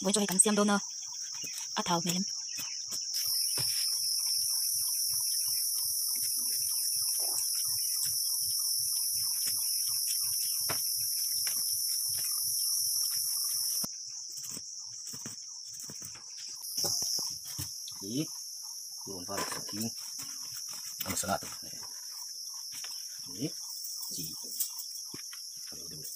Vawiin chu hei kan siam dawn a, a thau hmel em. Hi purun var leh sawhthing a masala te hi chi a lo deuh leh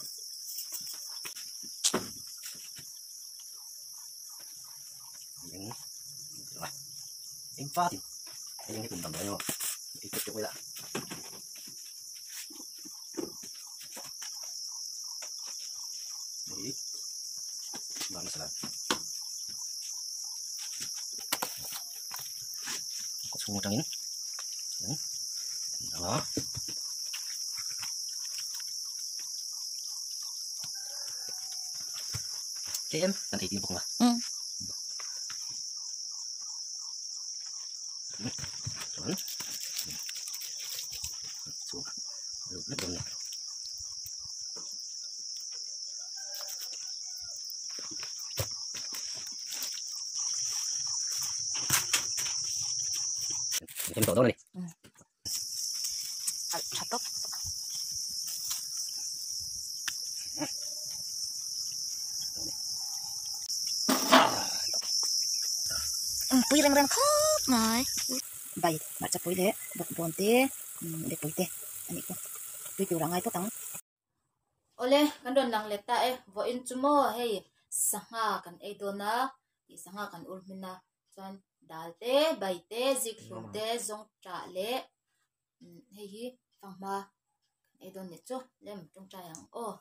eng eng patin eng hi kum dam daih emaw ei teuh teuh mai la. Hei bar masala kaw chhung atangin an dang a tlem kan ei tir bawk ang a. Chuan chhung a lut vek dawn a ni. Kan tawh dawn a ni. Alh tha tawp. Pui reng reng khawp mai. Bai hmarcha pui leh bawkbawn te bepui te a nih pawh pui tur a ngai phawt ang. Awle kan rawn lang let ta e vawiin chu maw hei sangha kan ei dawn a tih sangha kan ur hmin a chuan dal te bai te zikhlum te zawng tah leh hei hi fanghma kan ei dawn ni chu lem tawngtai ang aw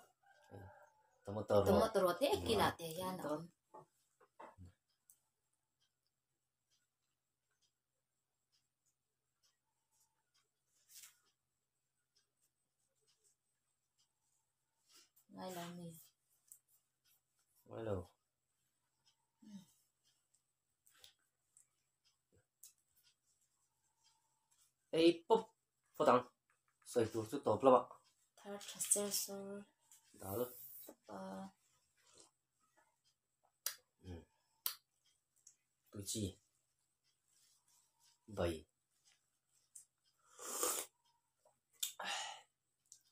tomato rawh te kil ah te hian a awm. Ngai lo mi. Ngai lo. Ei pawp phawt ang. Sawi tur chu tawp lamah. Thar tha ser sawr. Dal. Tawp a. Tui chi. Bai.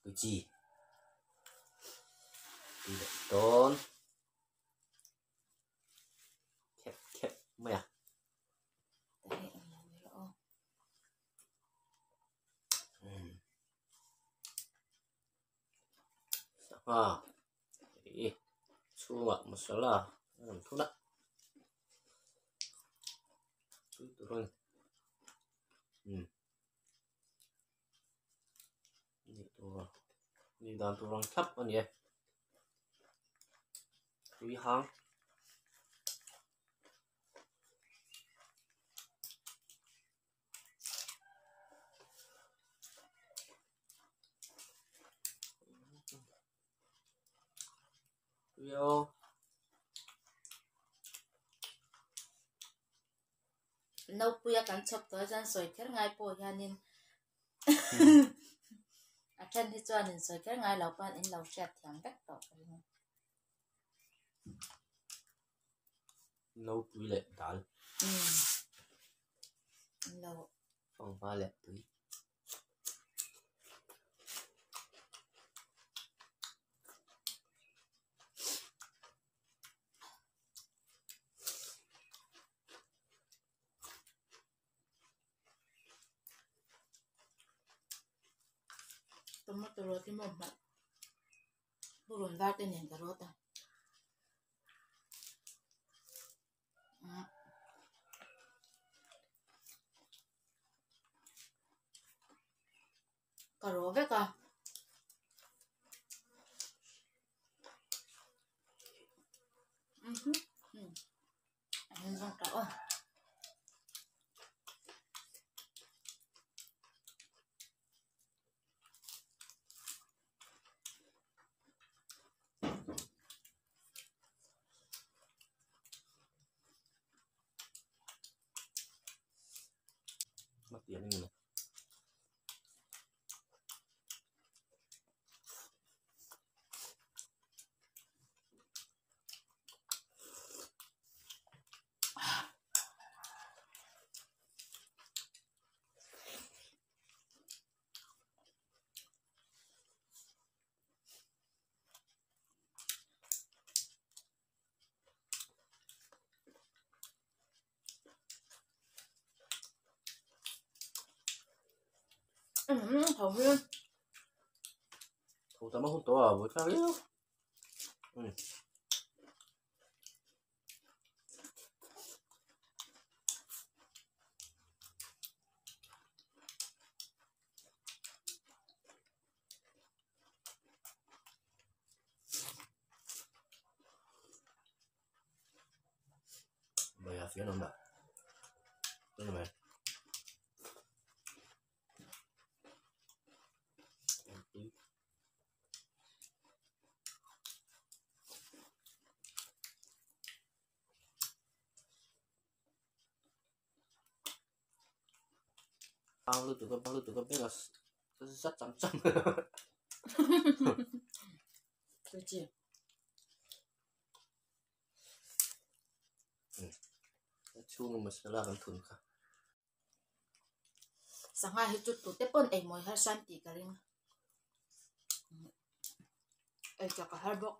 Tui chi. Tui leh dawn. Khep khep mai a. Sangha ih chhungah masala a rawn thun a tui tur a ni umm nih tur nih dan tur ang thlap a ni e tui hang. Yo. Nopuia kan chhawp tawh chuan sawi kher ngai pawh hianin a then hi chuanin sawi kher ngai lo pawn in lo hriat thiam vek tawh ka ring. Nopui leh dal. No. Fanghma leh tui. Tomato roti maw hmah. Purun var te nen ka rawt a. Ka rawh vek a. An zawng tawh aw. Tho hi. Tho tam a hun tawh a, vawi thlak viau. Baya fian awm dah. Tuna mai. Ang lutuk a bang lutuk a beng a za cham cham. Tuichi. Chhung masala kan thun kha. Sangha hi chu tute pawn ei mawi har san tih ka ring. Ei chak a har bawk.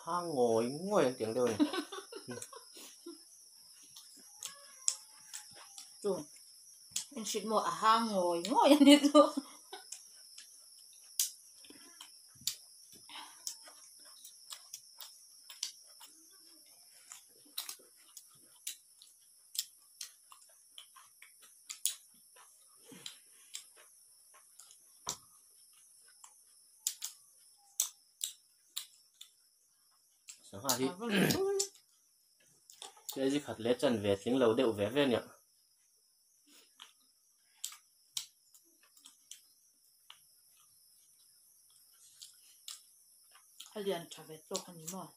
Ha ngồi ngồi ăn tiếng đâu này. Chu. In shit mo a ha ngồi ngồi ăn đi chu. Sangha hi cái gì khát lẽ chân về tiếng lầu đều về về nhỉ. Alian tha ve tawk a ni maw.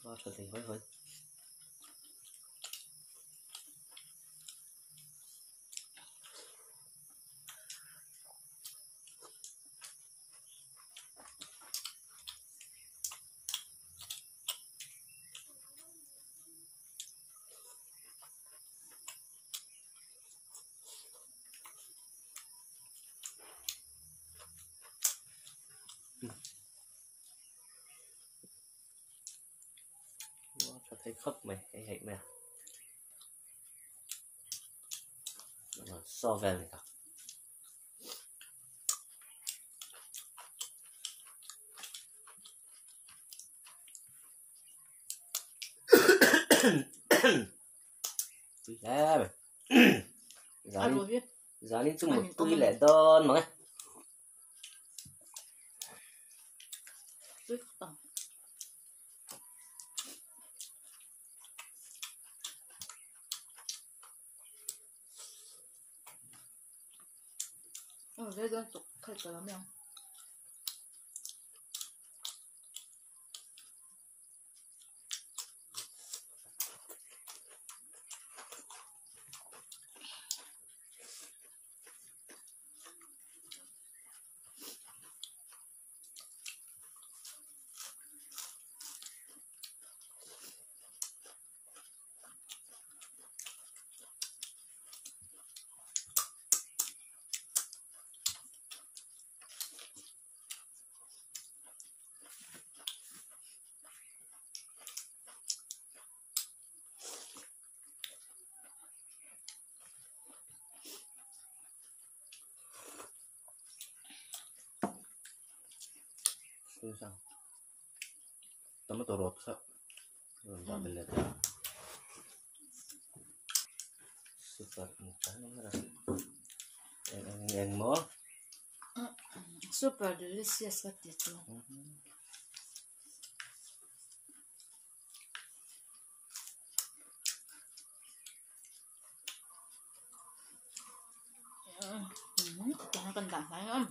Ba thật thì hơi hơi. Khawp mai hei hei mai a saw vel ni tak. Tui hle mai. Zanin zanin chu mut tui leh dawn mang e. Tomato rawt kha rawn dah belh leh ta super eng eng eng maw super delicious ka ti chu kan dah hnai ang.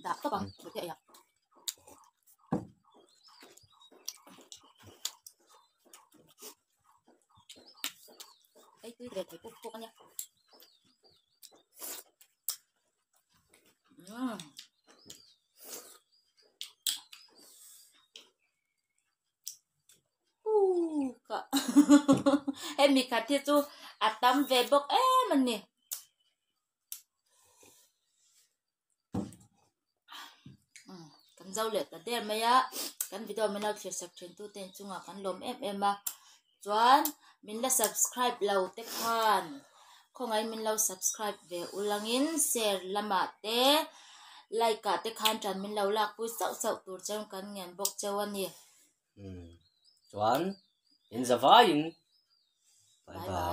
Dah tawp ang bawihte ei ah. Ei tui ve thei puk puk a nia. Umm. Ka hemi khat hi chu a tam ve bawk em a ni. Kan zo leh ta der mai a, kan video min lo thlir sak thin tu te chungah kan lawm em em a, chuan min la subscribe lo te khan khawngaih min lo subscribe ve ulangin share lamah te like ah te khan tan min lo lak pui sauh sauh tur cheu kan ngen bawk cheu a ni. Chuan in zavaiin bye bye.